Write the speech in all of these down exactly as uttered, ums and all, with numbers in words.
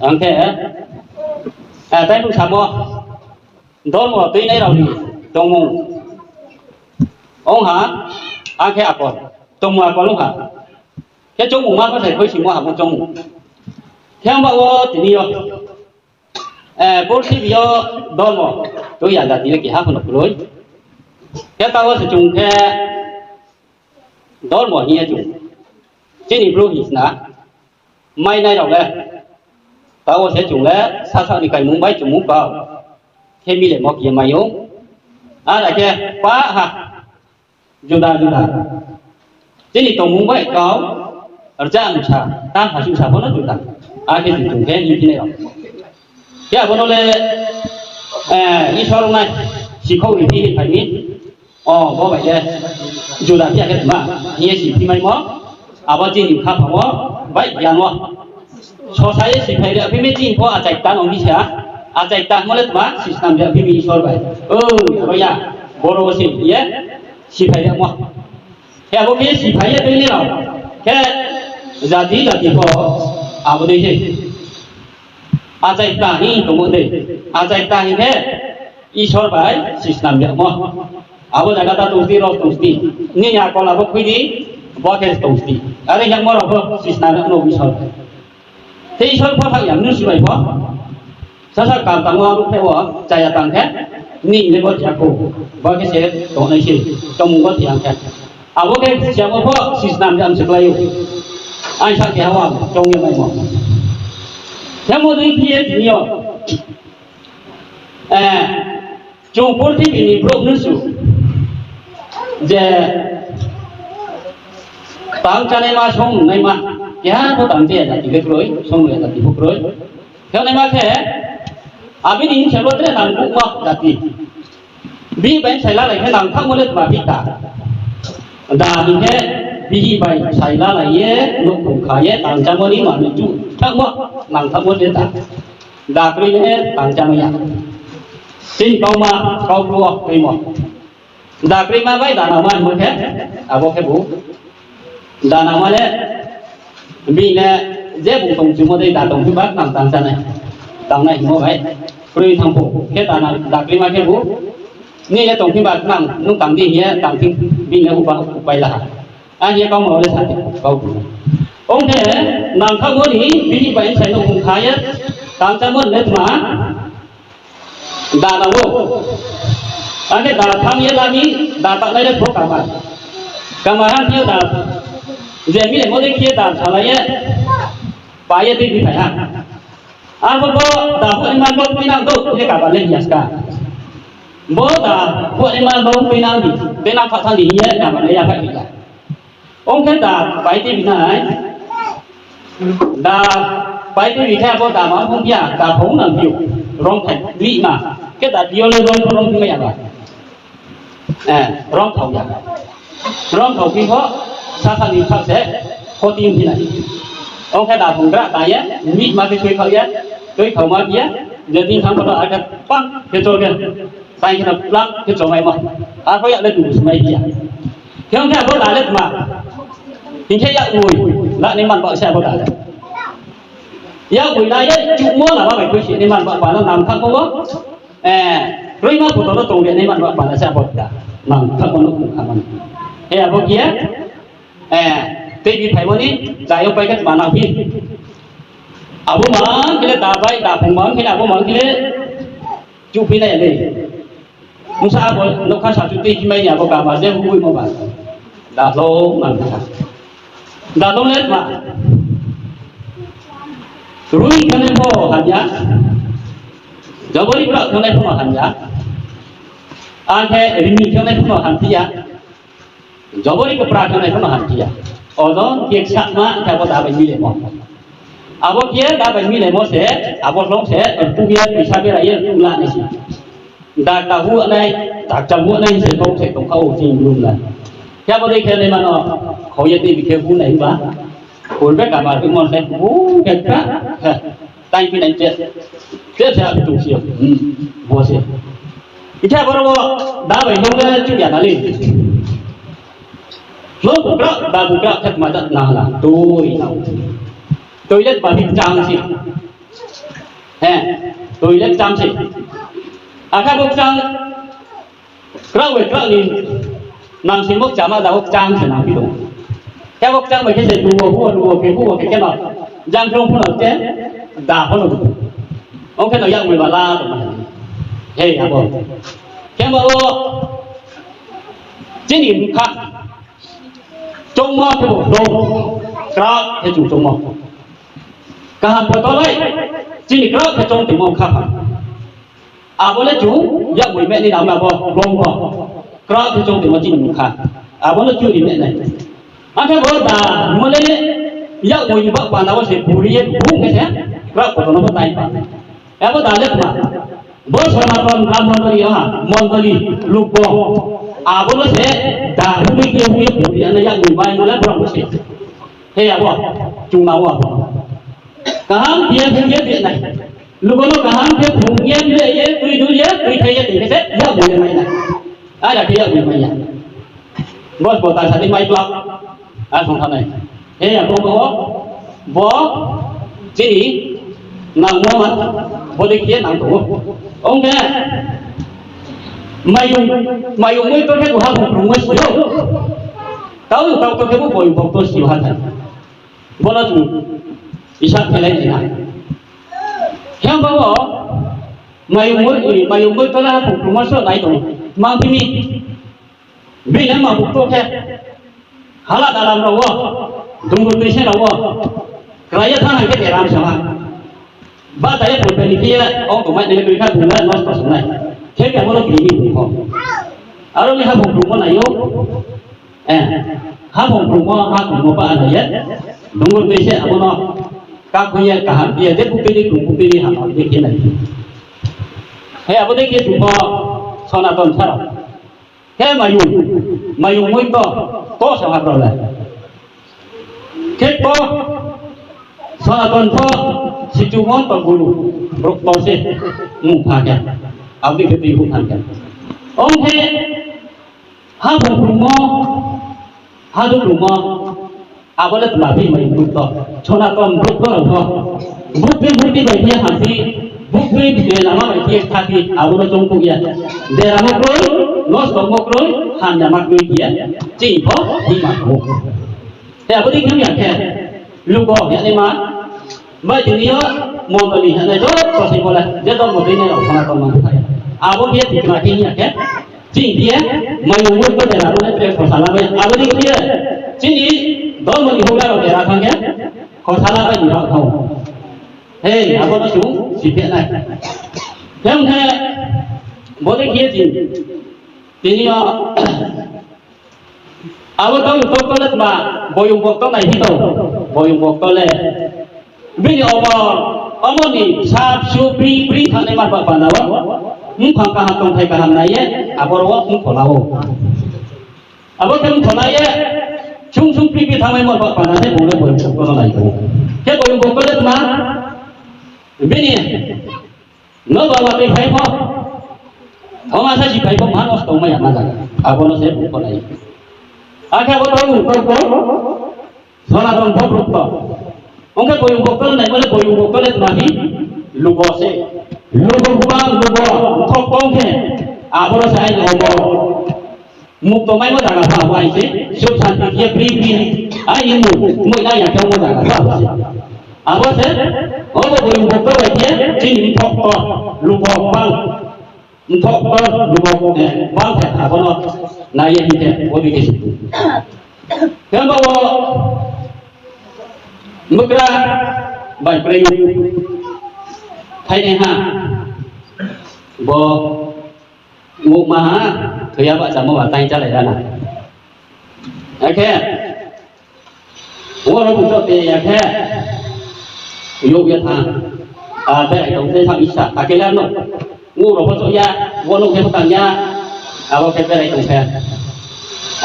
Ang khe, eh, tei bung samo, dormo tuinai rao ni tongmung ong ha, ang khe akol, tongmung akol ong ha. Khe choungmung ma kho sai khuisingmo habo choungmung. Khe ong ba wo tini yo, eh, purthimbi yo dormo tui ya jati le keha pho no kroi. Khe taoh wo se chung khe dormo hing ye chung. Chini Bru hing sna, mainai rao le. Taoh wo se chung le sasa ni kaimung bai chungmung kau khe milemo khe mai ou. Ara khe pa ha juda juda. Chini tongmung bai kau rcha msa, tang hasuh sa pho no juda. Akhe chung chung khe hing phinai rao. Khe abo no le, eh, Isor nai sikhouh ri phi hing phai mi. O, bo bai ye juda phi ya khe tma hing ye si phi maimo. Abo chini khaphang wo bai yang wo sosa ye siphai ri phi mi chini pho achai kta no mi sa. Achai kta hingmo le tma sisnam ri phi mi Isor bai. O, aro ya, boro wo se ye siphai rimo. Khe abo khe siphai ye tui ni rao khe jati jati pho abo dei se. Achai kta hing tongmo dei. Achai kta hing khe Isor bai sisnam yagmo. Abo jaga ta tongsti, ro tongsti. Nini akol abo khui di, bo khe tongsti. Are hingmo rao pho sisnam yagmo Isor bai. Khe Isor pho thang ya mnusu bai pho. Sasa kam tangmo abo khe wo chaya tang khe, nini le bo thia kho. Bo khe se tongnai se, tongmung bo thia khe. Abo khe siamo pho sisnam yam se klái ou. Aisa keha wo ang choung ye maimo. Khe mo dei khe ye tini yo. Eh, chung purthimbi ni brouh mnusu je tang chánaima, song nunaima, keha pho tang cháya jati le kroi, song nuya jati pho kroi. Khe naima khe, abini hing se bo tre nangkuhmo jati. Bihih bai bsai lalai khe nangthaohmo le tma phi ta. Da hing khe bihih bai bsai lalai ye, nouhkhong kha ye, tang chámo ni manoi chu thaohmo, nangthaohmo le ta. Da kroi le tang chámai ya. Chini kauma, Kaubru wo kroimo. Da kroima bai da nangma hingmo khe, abo khe bu. Da nangma le, bini le, je bung tong chumo dei da tong phi ba nang tang chánai. Tangnai hingmo bai. Kroi thanng pho, khe da nang, da kroima khe bu. Nini le tong phi ba nang, nung tang di hing ye, tang phi, bini le upa, upai la ha. A hing ye kauma le sa di, Kaubru. Ong khe, nangthaohmo ni, bihih bai bsai nouhkhong kha ye, tang chámo ni le tma, da nang ou. Akhe da thanng ye la mi, da tangnai le pho kama. Kama ha khe da, je mi le mo dei khe da salai ye, pai ye tui bi phai ha. Abo bo da phuh ni ma bo tuinang dou, khe kama le hing ya ska. Bo da phuh ni ma bo tuinang di, tuinang kha thanng di hing ye kama le ya phai ya. Ong khe da pai tui bi nai. Da pai tui bi khe abo da ma phung ya, da phung nang phi ou. Rong thai bi ma. Khe da phi yo le rong, rong phi mai ya ba. Eh, rong thao ya. Rong thao phi pho, sasa ni thao se, khoti phi nai. Ong khe da phung gra ta ye, mi ma khe tui thao ye, tui thao ma phi ye, je tin thang pho da akhe pang khe chol khe. Tai khe no plak khe chomaimo. Arphuh yak le dugu smai phi ya. Khe ong khe abo da le tma. Hing khe yak ui. La ni man ba se abo da le. Yak ui la ye chumo lama bai khui si ni man ba pa no nangthaohmo wo. Eh, kroima photo no tong le ni man ba pa no se abo da. Nangthaohmo no kung kha man. He abo khe, eh, tei bi phaimo ni, da yo pai khe tma nang phi. Abo mang khe le da bai, da phung mang khe le abo mang khe le. Chu phi nai le. Mungsa abo nougkha sa chu tei phi mai ni abo kama je hukuimo ba. Da lo mang kha. Da lo le ma. Rui khanai pho hamya. Jabori kra khanai pho hamya. Akhe rimi khanai pho hamya. Jobori kpra khe nai pho no hamkhe ya. Odo khe ksama khe abo da bai milemo. Abo khe da bai milemo se, abo hlong se, rtuh ye, poisa bera ye, rtuh la nai se. Da kahu nai, da chamu nai se, tong se, tong kha o, chini brum nai. Khe abo dei khe nai mano, khau ye tei bi khe hu nai ba. Purbe kamar khe mon se, bu khe kra, he. Tai phi nai che. Che se abo tong se, hmm, bo se. Ikhe boro wo da bai hlong le chuh ya na le. Hlong bukra, da bukra khe tma da na la. Tui na. Tui le tma bi chang si. He, toi le kcham se. Akhe bo kcham, kraoh bai kraoh ni nang simo kchama da bo kcham se nang phi tong. Khe bo kcham bai khe se luo, huo, luo, khe huo, khe khe no. Jang khlung pho no khe, da pho no. Ong khe no yakmoi ba la tong. He, abo. Khe bo chini bkha. Choungmo khe bo bro. Kraoh khe chung choungmo. Kaham pho tolai. Chini kraoh khe choung tongmo bkha pha. Abo le chung yakmoi meh ni nang abo bro pho. Kraoh khe choung tongmo chini bkha. Abo no churi meh nai. Akhe bo da mo le yakmoi ni ba panda wo se buri ye bung khe se kraoh kotor no bo tai pa. Abo da le kma. Bo Sonaton Dhormo mondoli ha, mondoli, lugo. Abo no se da buri ye buri ye buri ye na yakmoi bai no le bro se. He abo, chungma wo abo. Kaham khe ye bung ye beh nai. Lugo no kaham khe bung ye beh ye, tui du ye, tui thai ye, tui khe se, yakmoi ye mai nai. Ada khe yakmoi mai ya. Bo bo ta sa di mai klak. A song tha nai. He ya bo bo. Bo chini nangmo ma. Bo dei khe nang tong ou. Ong khe mayung, mayung moi to khe bo haphung krungmo si ou. Tau tau to khe bo boyung bokto si ou ha thai. Bo no chung isa khe lai na. He bo bo mayung moi, mayung moi to la haphung krungmo so nai tong. Mang tini. Bini ma bukto khe, hala dalam rao wo, dungur tuise rao wo, krai ye thanng hai khe deram sama. Ba ta ye purbe ni khe ye, ong tongmai nai kri kha bung le nosto songnai. Khe khe abo no kri ni bung kho. Aro ni haphung krungmo nai ou, eh, haphung krungmo, ha krungmo ba nai ye, dungur tuise abo no, kakhui ye kaham ye, je bukti ni krung bukti ni ham abo dei khe nai. He abo dei khe chung pho, Sonaton sa rao. Khe mayung, mayung moi to, to sa ha brao le. Khe to, Sonaton pho, sichu hon to guru, brouh to se, mung pha khe, abo dei khe tui phuh thanng khe. Ong khe, haphung krungmo, hadu krungmo, abo le tma phi mayung moi to, Sonaton brouh to rao pho. Bukti bukti bai khe hamsi, bukti bukti lama bai khe thati, abo no choung phuh ye. Deramo kroi, nostomo kroi, hamyama kroi khe ye, chini pho, hima kho. He abo dei khe ya khe, lugo ya naima, bai tini yo, mondoli ya nai joto se bo le, je dormo dei nai rao Sonaton mang khe. Abo khe tikna khe ya khe, chini khe, mayung moi to dera bo le tre khosala bai, abo dei khe, chini dormo ni houhgra rao dera thanng khe, khosala bai ni rao thanng. He, abo no chung si phe nai. Khe ong khe, bo dei khe chini, tini yo, abo tau bokto le tma, boyong bokto nai phi tong, boyong bokto le. Bini omo, omo ni sa bsu bri bri thanngnaima ba panda wo. Mphang kaham tongthai kaham nai ye, aboro wo mkhola ou. Abo khe mkhola ye, sung sung bri bri thanngnaima ba panda se bung le boyong bokto no nai ou. Khe boyong bokto le tma, bini no ba watoi phai pho, thoma sa si phai pho, mano tongmai ya ma zaga. Abo no se bung kholai. Akhe abo tau bung kho, Sonaton pho brouh to. Ong khe boyong bokto le naimo le boyong bokto le tma phi, lugo se. Lugo hubang lugo, thok tong khe, aboro se aini omo. Mukto maimo zaga pha abo ai se, suk santi khe pri pri, aini muk, moi nai ya khe omo zaga pha abo se. Abo se, obo boyong bokto bai khe, chini mthok to, lugo bang, mthok to, lugo, eh, bang khe abo no, nai ye hing khe, obi khe se. Khe bo, mukra, bai prei, thainai ha, bo, mukma ha, thoiya bahchamo ba tai chálai rana. Akhe, wo rao bung chouh te ya khe, youh ye thanng. A, berai tong se thanng isa, akhe le no. Wo rao pho chouh ya, wo no khe pho tang ya, abo khe berai tong khe.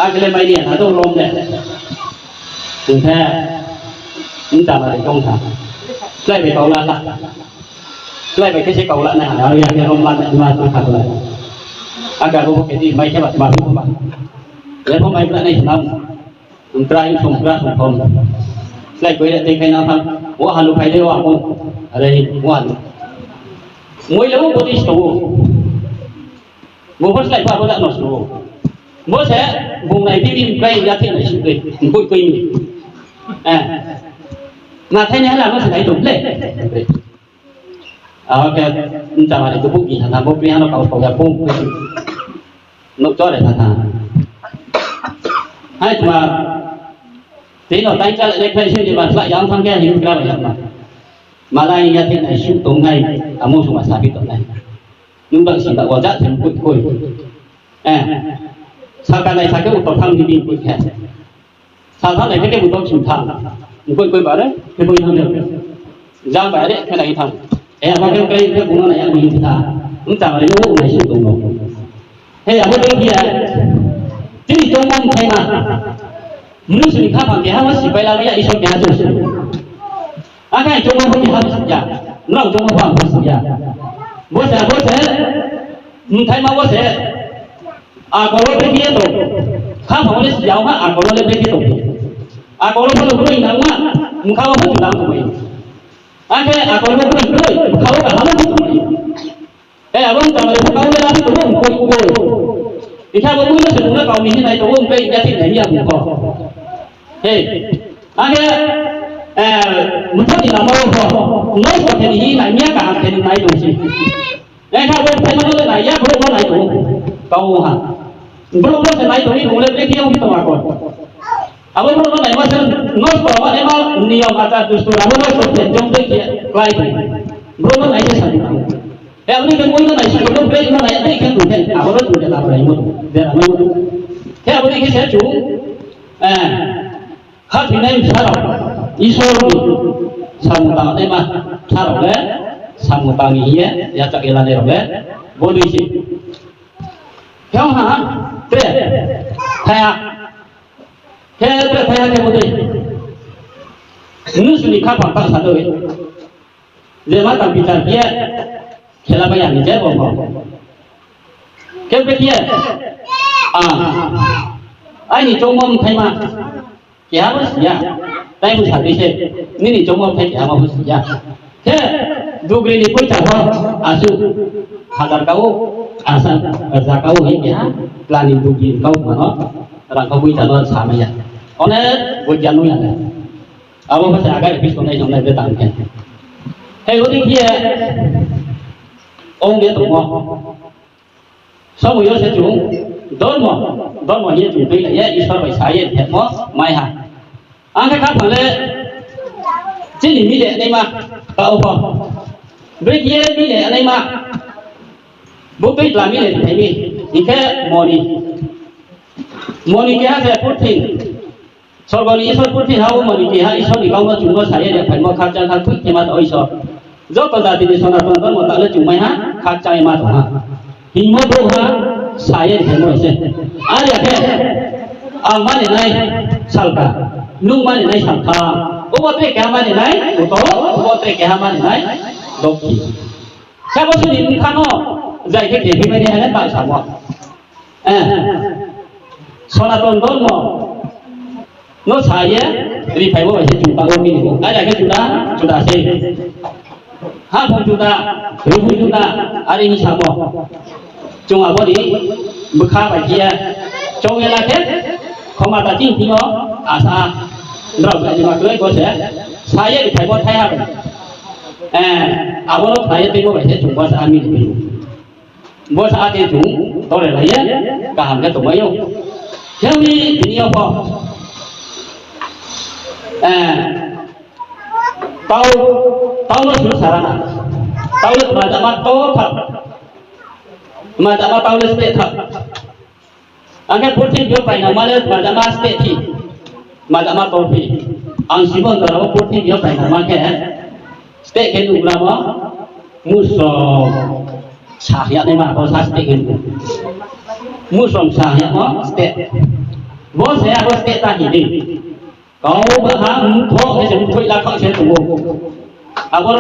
Akhe le mai ni ya, na do rom de. Bung khe, mta ba de tong tha. Slái bai kau la la. Slái bai khe se kau la na ha, aro ya khe rom la na, ma tong tha bo la. Akhe abo khe di, mai khe ba, ma phi ba. Le pho mai bla nai se na. Mkra, mkra, mkra, mkra. Slái koi le tei khai na thanng. Wo halu phai le wo abo. Are, wo halu. Moi le o body tong ou. Bo pho slái pha bo da nosto ou. Bo se bung nai di di mkrai ya thik nai sih dei. Mkoih koih mi. Eh. Nathai ni hala no se nai tong le. Abo khe, mchama ni tubuh ni tha tha, bo kri hano kau kau ya pung. Nouh chore tha tha. Hai tma, tini no tai chá le khlai se ni ba slái yang thang khe hing kra bai ya ma. Malai ya thik nai suh tong nai, amo sung ma sabi tong nai. Nung bang si ba wa ja thim kut koi. Eh. Saka nai sake utor thang di bing kut khe. Salthang nai khe khe bung tong sing thang. Bung koi koi bare, khe bung thang de. Jang bare, khe nai thang. Eh, abo khe khe khe bung no nai ya bung thang. Bung tang re no nai sing tong no. He, abo dei khe ya. Chini choungmo mthai ma. Mnusu ni khaphang keha ma sipai la ya, Isor keha se si. Akhe choungmo pho keha si ya. Nrao choungmo pho ang pho si ya. Bo se, bo se. Mthai ma bo se. Akol wo brekhe ye tong. Khaphang wo le si ya ong ha, akol wo le brekhe tong. Akol wo pho le broi nang ma, mkha wo pho juda tong mai. Akhe akol wo broi broi, mkha wo kaham wo tong mai. Eh, abo ni tangmani pho kau le la phi tong ou, mkoih koi. Hing khe abo boi no se bung no kau ni hing nai tong ou, mkoih ya thik nai ya bung pho. He. Akhe, eh, mthoh ni lama wo pho, nosto khe ni hing nai ya, kaham khe ni nai tong si. Hing khe abo mthai ma no le nai ya, brouh no nai tong ou. Kau ha. Brouh no se nai tong ni bung le brekhe ong phi tong akol. Abo brouh no naima se nosto ma naima niyom achar dustur abo nosto khe jom dei khe klái tong. Brouh no nai se sa di tong. He, abo ni khe moi no nai se brouh no nai dei khe tong khe abo no tong khe ta bai mo tong. Dera mo tong. He, abo ni khe se chung, eh, khathoinai bsa rao, Isor ni samung tang naima bsa rao le, samung tang ni hing ye yachak ye lanai rao le, bo dei se. Khe ong ha, tre, thaiha. Khe tre thaiha khe bo dei. Mnusu ni khaphang tang sa dei. Je ma tang bichar khe ye, khela bai ya ni je bo pho. Khe brekhe ye, a, aini choungmo mthai ma, keha bo si ya, tai bung sa dei se, nini choungmo mthai keha ma bo si ya. Khe, dugri ni poicha pho, asuh, hazar kau, asa, rza kau hing keha, planning dugri kau ma no, rang kau poicha no sa mai ya. Onek boijan no ya le. Abo pho se agar office tongnai tongnai de tang khe. He, odi khe ye, ong ye tongmo. Somoi yo se chung, dormo, dormo hing ye chung tuilai ye, Isor bai sa ye, thepmo, mai ha. Ang khe khaphang le, chini mile naima, kau pho. Brekhe ye mile naima, bo tuitla mile phai mi, hing khe moni. Moni keha se purthim. Sorgo ni Isor purthim ha wo moni keha Isor ni kau no chung no sa ye ri phaimo khakchang kha khuih khe ma tong Isor. Joto jati ni Sonaton dormo ta le chung mai ha khakchang ye ma tong ha. Hingmo brouh ha sa ye ri phaimo se. Are ya khe ang mani nai salka, nung mani nai salka. Obo tre keha mani nai utor, obo tre keha mani nai dokhi. Sabo sini bkha no, jai khe khe himai ni hale ta samo. Eh. Sonaton dormo no sa ye, ri phaimo bai se chung ta wo mini. Are ya khe juda, juda se. Haphung juda, ruhung juda, are hing samo. Chung abo ni bkha bai khe ye, chung ye la khe, khoma ta ching thing yo, asa, nrao bai ni ma klai bo se, sa ye ri phaimo thaiha bai. Eh, abo no khnai ye tuimo bai se chung bo sa mini. Bo sa khe chung, tore lai ye, kaham khe tongmai ou. Khe ni tini yo pho. Eh, tau, tau no suru sara na. Tau le tma jama to tha. Tma jama tau le ste tha. Ang khe purthimbi yo painangma le tma jama ste phi. Tma jama to phi. Ang sibon jora wo purthimbi yo painangma khe ste khe nugra mo. Musrong sa hing ya naima bo sa ste khe nugra. Musrong sa hing ya mo ste. Bo se abo ste ta hing di. Kau baha mthoh khe se mthoih la khang se tong ou. Abo,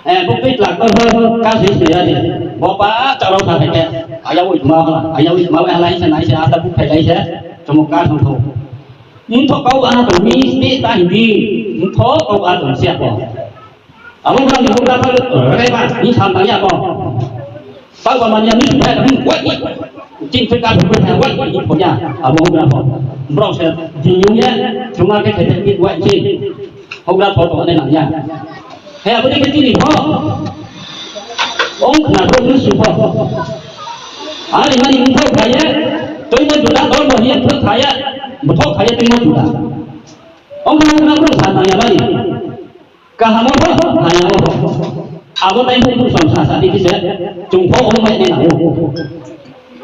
eh, buktui tlak to ho, ka se se ya di. Bo pa charao sa khe, aya ui ma, aya ui ma, hala se nai se, ata bukthai lai se, chomok ka thang thou. Mthoh kau baha tong mi ste ta hing di, mthoh kau baha tong se abo. Abo brao ni houhgra pho, reba, ni sam tang ya bo. Taoh ba mani ya, ni suphai ya, hmm, wai. Chini thoi ka phu phu ya, wai, ni pho ya. Abo houhgra pho. Brao se di yung ye, chungma khe khe, wai, chini houhgra pho tong nai nang ya. He abo dei khe chini pho. Ong khna brouh mnusu pho. Ani mani mthoh kha ye, tuimo juda, dormo hing ye mthoh kha ye, mthoh kha ye tuimo juda. Ong khna brouh sa nang ya mani. Kaham wo pho haya wo pho. Abo tai pho bung sam sa sa di khe se, chung pho ong mai nai nang ou.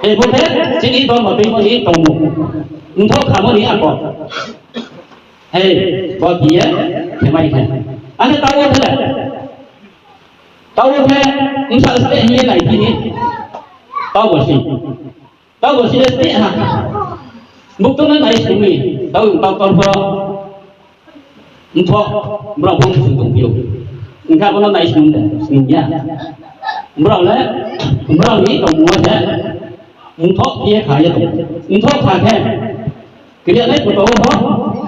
He bo khe chini dormo tuimo ni tongmung. Mthoh khamo ni akol. He, bo khe ye, khe mai khe. Akhe taoh wo khe le. Taoh wo khe, bsa steh hing ye nai phi ni. Taoh bo si. Taoh bo si le steh ha. Bukto no nai sung mi. Taoh doctor pho. Mthoh, brao pho msung tongphi ou. Hing khe abo no nai sung de, sung ya. Brao le, brao ni tongmung wo se, mthoh khe ye kha ye tong. Mthoh kha khe, kri ya nai poto wo pho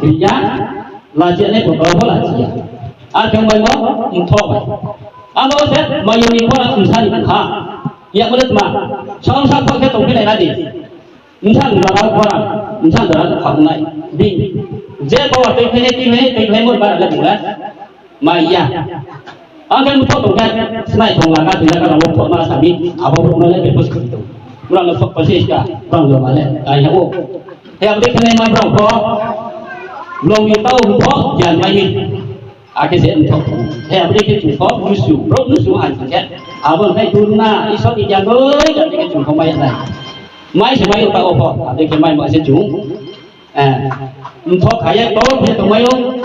kri ya, lachi ya nai poto wo pho lachi ya. Akhe ong bai mo, mthoh bai. Abo se, mayo ni khorang bsa ni bkha. Yamo le tma, songsa pho khe tongphi nai na di. Bsa ni jora wo khorang, bsa ni jora wo kha ong nai. Bini je power tuikhlai nai, tuikhlai nai, tuikhlai mo bara le bung le mai ya. Ang khe mthoh tong khe, snai thong laga, thoi laga, rao wo thoh ma sa mi, abo brouh no le bepho si tong. Brao no thoh pa se ska, brao joma le, ai ya ou. He abo dei khe nai ma brao pho, long ni taoh mthoh, gian mai mi. Akhe se mthoh tong. He abo dei khe chung pho mnusu, brouh mnusu hai sing khe. Abo ongkhai durna, Isor ni gian doi, abo dei khe chung pho mai ya nai. Mai se mai ou taoh wo pho, abo dei khe mai ma se chung. Eh, mthoh kha ye, to khe tongmai ou.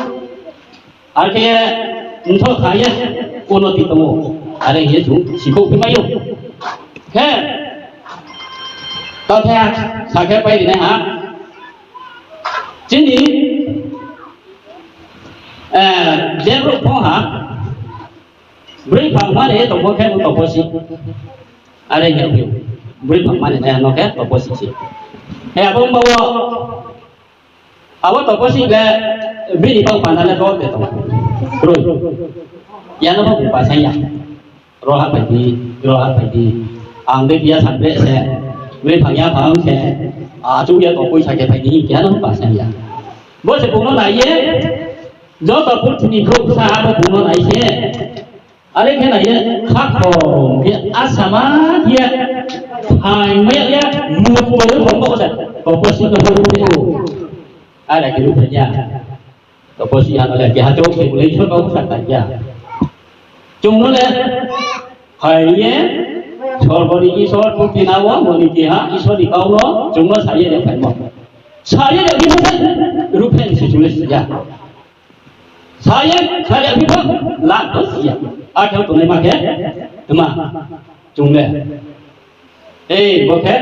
Akhe mthoh kha ye, unoti tong ou. Are hing ye chung sikhouh phi mai ou. Khe, taoh the, sa khe pai ri nai ha. Chini, eh, je brouh phong ha, broi phang mani tongmo khe bo toposi. Are hing ye, broi phang mani nai no khe toposi se. He abo ongba wo, abo toposi le bini bang panda le dol de tong. Broi. Yano bo bung pasang ya. Ro ha phai di, ro ha phai di. Ang dei biya san bre se, bre phang ya phang se, achouh ya tongpoi sa khe phai di, keha no pasang ya. Bo se bung no nai ye, joto purthimbi ni brouh sa abo bung no nai se. Are khe nai ye, khakhom khe asama khe, phaing mai ya, mukto ro bo se, toposi no ruhphai ou. Are khe ruhphai ya. Toposi ha no le keha chouh se bo le Isor kau sa ta ya. Chung no le, phai ye, sorgo ni Isor, purthimbi wo, moni keha, Isor ni kau no, chung no sa ye riphaimo. Sa ye riphaimo, ruhphai se chung le si ya. Sa ye, sa ye, bipho, la, to si ya. Akhe tongnaima khe, tma, chung le. Ei, bo khe,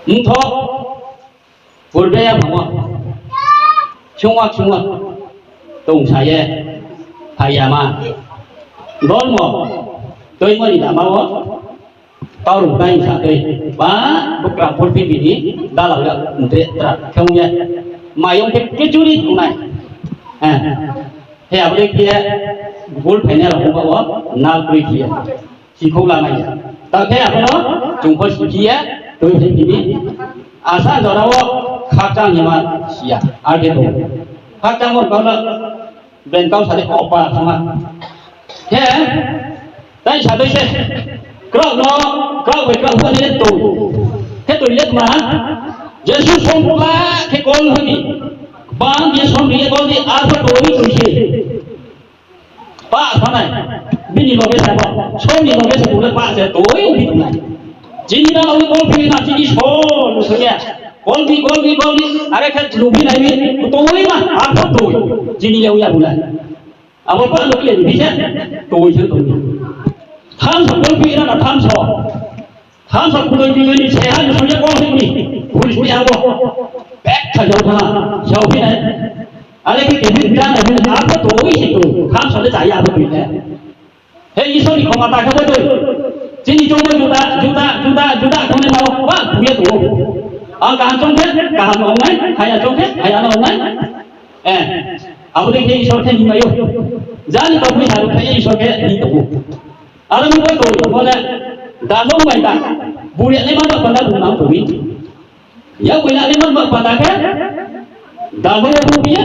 mthoh, purbe ya phamo. Sungwa, sungwa. Tong sa ye, phai ya ma. Dormo, tuimo ni lama wo. Taurung tai sa tui, ba, bukra purthimbi ni dalao ya, tre tra khe ong ye. Mayong khe kechuri ong nai. He, abo dei khe, bul phainai rao ongba wo, nal kroi khe ye. Sikhouh la nai ya. Ta khe abo no, chung pho si khe ye, tui phaiphi ni. Asa jora wo, khakchang hima si ya, ar khe tong. Khakchang wo kau no, Beng kau sa di, o pa thangma. Khe, tai sa di se, kraoh no, kraoh bai kraoh pho ni le tong. Khe tong le tma, Jisu song pho ba khe kol ha ni. Bang ye song ye kol di, a pho tong ni tong se. Pa sa nai, bini loge sa bo, song ni loge sa bo le pa se tong ni tong nai. Chini na loge kol phi na chini song se ya. Kol di, kol di, kol di, are khe lubi nai mi, tong ni ma, a pho tong. Chini le uya bu nai. Abo pa no kile ni bise, tongwi se tongwi. Thamso kol phi ra na thamso. Thamso kudoi ni ni se ha ni soya kol phi ni. Police ni abo. Bek tha jao tha, jao phi nai. Are khe khe phi ra na phi abo tongwi se tong. Thamso le chaya abo phi le. He Isor ni khoma ta khe bo tong. Chini chongmo juda, juda, juda, juda khonai ma ba phuya tong. Ang kaham chong khe, kaham no ong nai, haya chong khe, haya no ong nai. Eh, abo dei khe Isor khe ni mai ou. Jani tongphi sa ruhkhlai ye Isor khe hing tong ou. Aro ni bo toi, bo le, da no mai da. Buri ya naima ba panda bung nang toi. Yak bai ya naima ba panda khe, da no ya bung ye.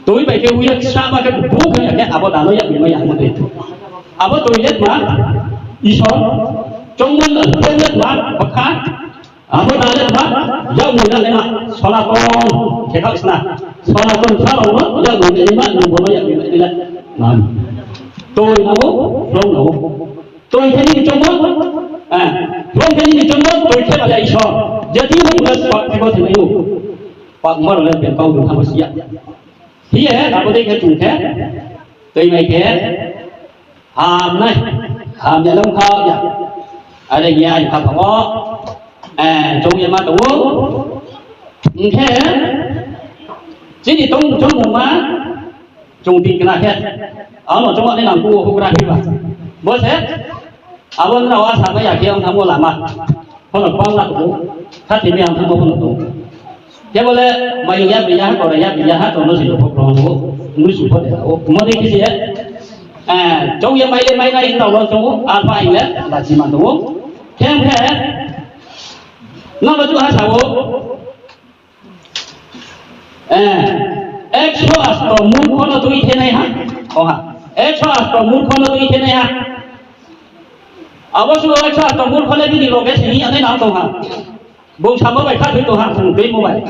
Toi bai khe ui ya ksa ba khe bung khe ya khe abo da no yak bai mai ya mo toi. Abo toi le tma, Isor, chongmung le tma, bkha, Abo da le ma, yak mui na le ma, Sonaton, khe kha sna. Sonaton sa rao no, yak mui na le ma, nung bo no yak mui na le ma. Toi na o, rong na o. Toi khe ni chongmo, eh, rong khe ni chongmo, toi khe ba ya Isor. Jadi mo bula swa khe bo thai o. Pak mo rao le ben kau du ha bo si ya. Hi ye, abo dei khe chung khe, toi mai khe, Hamnai, hamya le ong kha ya. Are hing ye ai kha thanng ou, eh, choung ye ma tong ou. Hing khe, chini tong choungmung ma, chung tin kna khe. Abo no choung nai nang ku houhgra khe ba. Bo se, abo nrao a samai ya khe ong thanngmo lama. Phono bangla tong ou, khathoi mi ang thanngmo phono tong ou. Khe bo le, mai ya, bi ya, kore ya, bi ya, ha, tong no si pho, pho, pho, nusu pho de, o, mo de khe se, eh, choung ye mai le mai nai, hing tong no choung ou, a pha hing le, lachi man tong ou. Khe, khe, no no chu ha sa ou, eh, ekso asto murkho no tui the nai ha, o ha, ekso asto murkho no tui the nai ha. Abo suh ekso asto murkho le bini loge sini ya nai nang tong ha. Bung samo bai kha thoi tong ha, bung tuimo bai.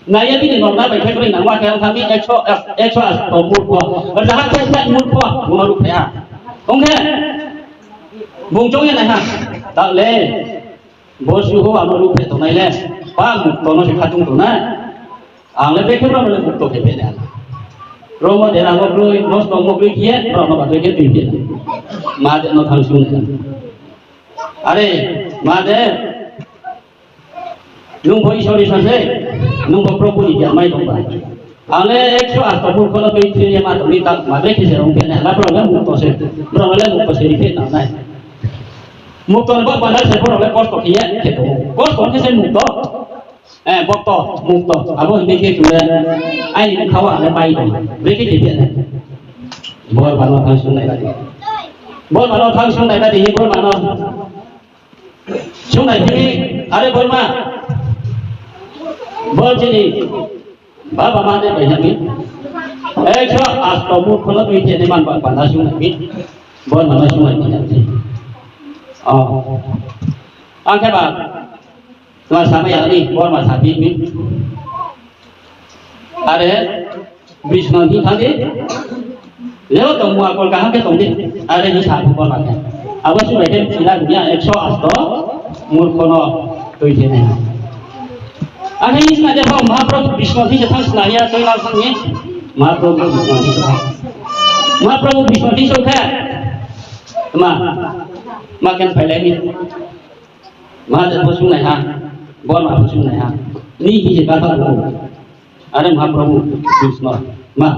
Nai ye bini nokna bai khe kroi nang ma khe ong thanng mi ekso, ekso asto murkho. Raha khe khe murkho, bung no ruhphreh ha. Ong khe, bung choung ye nai ha. Taoh le, bo suh ho ang no ruhphreh tongnai le, pa mukto no se khatung tongnai. Ang le bekhe brao no le mukto khe phehnai. Romo dera mo kroi, nosto mo kroi khe, brao no ba bekhe tui phehnai. Ma de no thanng sung nai. Are, ma de, nung pho Isor Isor se, nung pho Probhu ni giyan mai tong ba. Ang le ekso asto murkho no tui thei ye ma tong ni ta, ma de khe se rong phehnai, la brao le mukto se, brao le mukto se ri phehnai. Mukto ni bo panda se brao le kosto khe ye khe tong ou. Kosto khe se mukto. Eh, bokto, mukto. Abo hing khe chung le, aini bkha wo ang le pai tong. Brekhe khe phehnai. Borma no thanng sung nai ba di. Borma no thanng sung nai ba di, borma no. Sung nai phi, are borma. Bo chini baba ma de bai nai mi. Ekso asto murkho no tui the nai man ba panda sung nai mi. Borma no sung nai phi nai mi. O. Ang khe ba Tma samai ya ni, borma saphi mi. Are, brisno hing thanng di. Leo tong mua kol kaham khe tong di. Are hing sa phu borma khe. Abo suh bai khe chila dunia ekso asto murkho no tui khe nai. Are hing sna de pho Mahaprabhu brisno hing se thanng sna ya tui la thanng ni. Mahaprabhu brisno hing se thanng. Mahaprabhu brisno hing se khe. Ma, ma khe phailai ni. Mahadev pho sungnai ha, Borma pho sungnai ha. Ni hi je kata bo. Are Mahaprabhu Krishna. Ma,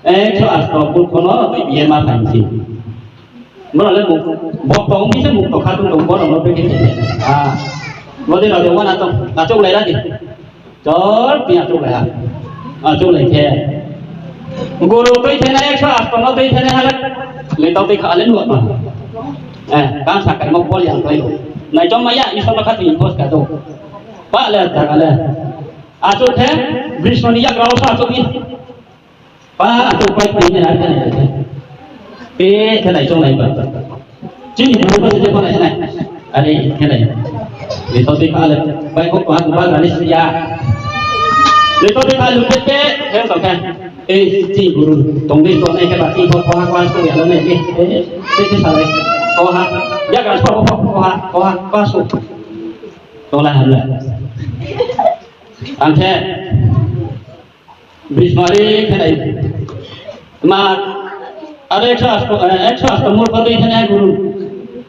ekso asto murkho no tui biye ma phai si. Mura le muk, bok tong bi se muk to kha tung tong bo no be ke. Ah. Bo de ra de wana tong, achouh lai ra di. Chor, ti achouh lai ha. Achouh lai khe. Guru tui thenai ekso asto no tui thenai ha le. Leitao tui kha le nuh ma. Eh, kang sa kaimo pol yang klai o. Naichom maya, Isor no kha tui impose ka do. Pa le, jaga le. Achouh khe, Krishna ni yagra wo sa achouh ni. Pa, achouh pai tui ni ar khe nai khe. Pe khe nai chong nai ba. Chini guru ba se je pa nai nai. Are khe nai. Leitao tui kha le. Pai ko pa ba ga ni siya. Leitao tui kha lu pe pe. Khe tong khe. Eh, chini guru. Tong dei tong nai khe ba chini ko ha ko ha so ya lo nai ni. Eh, pe khe sa le. Ko ha. Ya ga so ko ko ha ko ha ko ha so. Tong la ha le. Ang khe. Bismari khe nai. Ma, are ekso asto, eh, ekso asto murkho tui khe nai guru.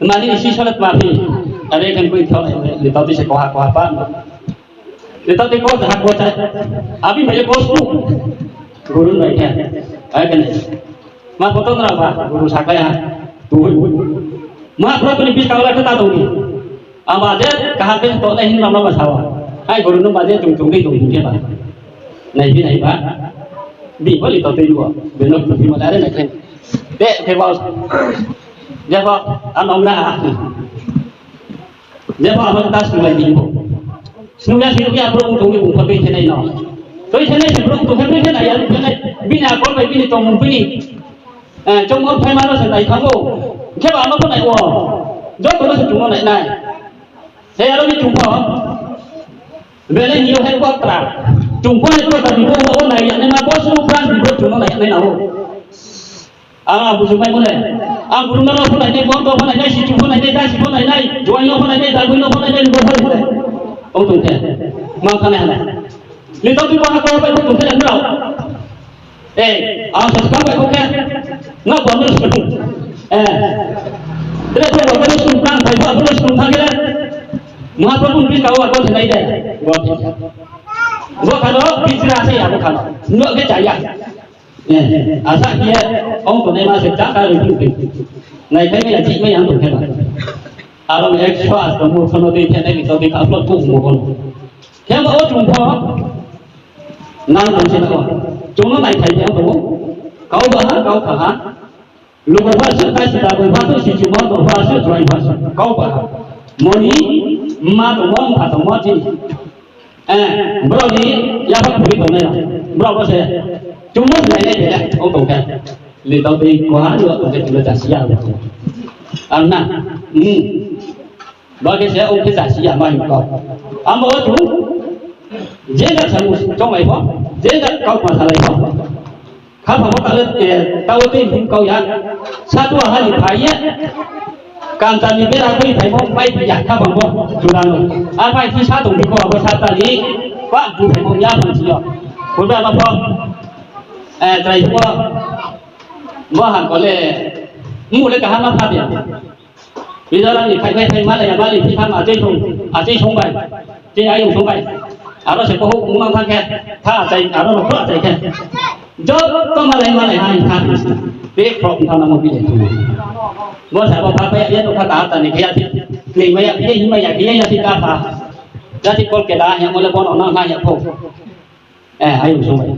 Ma ni si sole tma phi. Are khe koi thao, leitao tui se koha, koha pa. Leitao tui ko ha, ko cha. Abi bai ko su. Guru bai khe. Ai khe nai. Ma photo na ba, guru sakai ha. Tu. Ma photo ni bis kaula khe ta tu. Aba je kaham khe to nai hin ma ma ba sao. Hai guru no ba je chung chung dei chung chung khe ba. Nai bi nai ba. Bini pho ni tau tui bo, bini no tui ma le are nai khe. Te khe bo, jepho, ano na. Jepho abo ta snunglai di bo. Snung ya si ya brouh tong ni bung pho tui khe nai no. Tui khe nai se brouh tong khe tui khe nai ya tui khe nai. Bini akol bai bini tongmung bini. Eh, chongmo phaima no se nai thanng ou. Khe ba ano pho nai ou. Joto no se chung no nai nai. Se aro ni chung pho. Bele ni yo headquarter. Chung pho headquarter ni bo o nai ya nai ma bo su branch ni bo chung no nai ya nai na ou. Ang ang buju mai mo le. Ang buru no pho nai nai, bo to pho nai nai, sichu pho nai nai, dasi pho nai nai, juai no pho nai nai, dagui no pho nai nai, bo pho nai nai. Ong tong khe. Mang kha nai ha nai. Ni tau tui bo ha ko bai ko tong khe le nrao. Eh, ang sa skang bai ko khe. Nga bo no sung. Eh. Tre tre bo no sung, tang bai bo no sung thang khe le. Mahaprabhu ni ka wa ko nai de. Bo. Bo kha no, bitra se ya bo kha no. No khe cha ya. Eh, asa khe ye, ong tongnaima se chá ka roi tong khe. Nai khe mai ya, chih mai ya tong khe ba. Aro ni ekso as tong mo, sono tui khe nai ni tong tui kha upload khe mo kon. Khe ba o chung pho, nang tong se na o. Chung no nai thai khe tong o. Kau ba ha, kau kha ha. Lugu pha su, ta sita boi pha su, sichu mo tong pha su, juai pha su. Kau ba ha. Moni, ma tong mo, mpha tong mo, chini. Eh, brao ni yapha puri tongnai rao. Brao bo se. Chung no nai nai de, o tong khe. Ni tau tei koha ni tong khe chung no jasi ya bo. Ang na. Hmm. Bo khe se o khe jasi ya ma hing kau. Amo o chung. Je na samu chonglai pho. Je na kau ma salai pho. Khaphang wo ta le, eh, tao tei hing kau ya. Satu ha ni phai ye. Kamcha ni bera tui phaimo pai phi ya khaphang wo jura no. A pai phi sa tong di ko abo sata ni. Ba bu phaimo ya phang si yo. Kurba ma pho. Eh, trai pho. Mo han ko le. Mu le kaham ma pha ya. Mizoram ni phai phai phai malai ya, malai phi tham achai song, achai song bai. Chini ayong song bai. Aro se pohouh mung mang thang khe, tha achai, aro no pho achai khe. Joto malai malai ha ni tha ni si. Pe khrok thang namo bile thang. Bo sa bo pha phai ya no kha ta ta ni khe ya thi. Ni ma ya khe ya, hi ma ya khe ya, ya thi ka pha. Ya thi kol ke da ya mo le bo no nang ha ya pho. Eh, ayong song bai.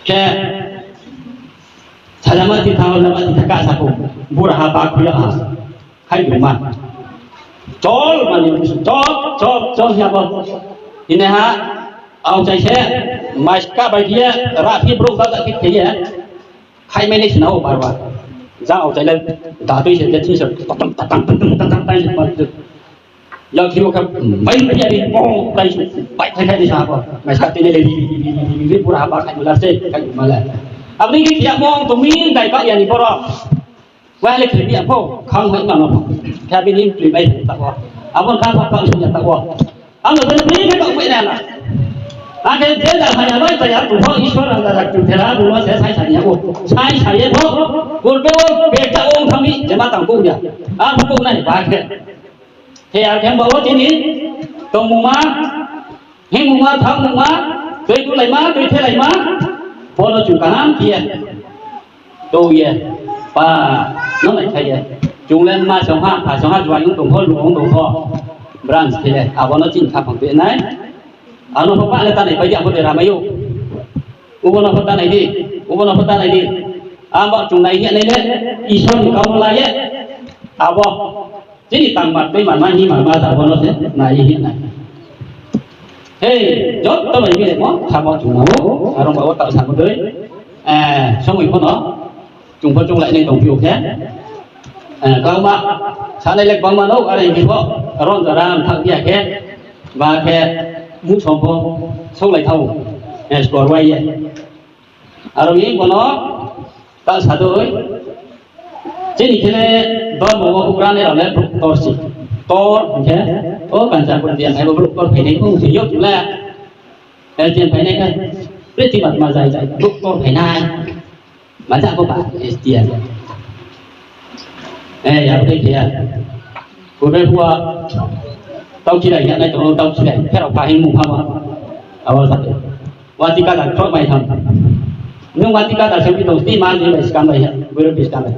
Khe, sajama ti thang, lama ti thang ka sa ko. Bura ha ba khuya ha. Khai bu ma. Chol mani, chol, chol, chol ya bo. Ini ha, aokchai se, mai ka bai khe, ra phi brouh ba da khe khe ye. Khai mai nai sna o bar bar. Jang aokchai le, da tui se, je thi se, tatang, tatang, tatang, tatang, tatang, tatang, Yang sini kan main dia di pong tai su pai tai tai di sapa. Mai sa tini le di di di di di di pura apa kai mula se kai mula. Abang ni dia mong tu min dai kau yang ni poro. Wah le kiri apa? Kau mai mana apa? Kami ni tu mai tak apa. Apa kau apa kau ni tak apa? Apa tu ni tak apa ni lah. Ake jenda hanya bai saya tu ho Iswar anda tu thera dulu saya saya saya ko. Saya saya ko. Kurbe wo beta ong kami jema tangku ya. Apa ko nai ba ke. He ar khe ba wo tini tongmungma, hingmungma, thanngmungma, tui tulaima, tui thelaima, bo no chung kaham khe ye. Tui ye, pa, no nai khe ye. Chung le ma song ha, pha song ha, juai ong tong pho, lu ong tong pho. Branch khe le, abo no chini khaphang tui nai. Ano pho pa le ta nai pai di, abo de ramai ou. Ubo no pho ta nai di, ubo no pho ta nai di. Abo chung nai ye nai le, Isor ni kau no la ye. Abo. Chini tangma tui manma hi manma ta bo no se nai hi nai. Hei, joto bai bile mo, samo chung nang ou, aro ba wo ta samo dei. Eh, somoi pho no, chung pho chung lai nai tong phi ou khe. Eh, kau ma, sanai le bangma no, are ni pho, ron jora thang phi ya khe, ba khe, mu som pho, song lai thao, eh, skor wai ye. Aro ni bono ta sa dei. Chini khe le dormo wo houhgra nai rao le brouh ktor si. Ktor hing khe, o Kanchanpur T M phai bo brouh ktor phainai pho hing se yo chung le. L T M phainai khe, priti matma jai jai brouh ktor phainai. Maja bo ba S D M. Eh, ya bai khe ya. Kurbe phuwa tau khilai ya nai tong ou, tau khilai. Khe rao pha hing mung pha ma. Abo sa de. Wati kada khroh mai tham. Nung wati kada se bi tong sti man ni bai skam bai ya. Buru bi skam bai.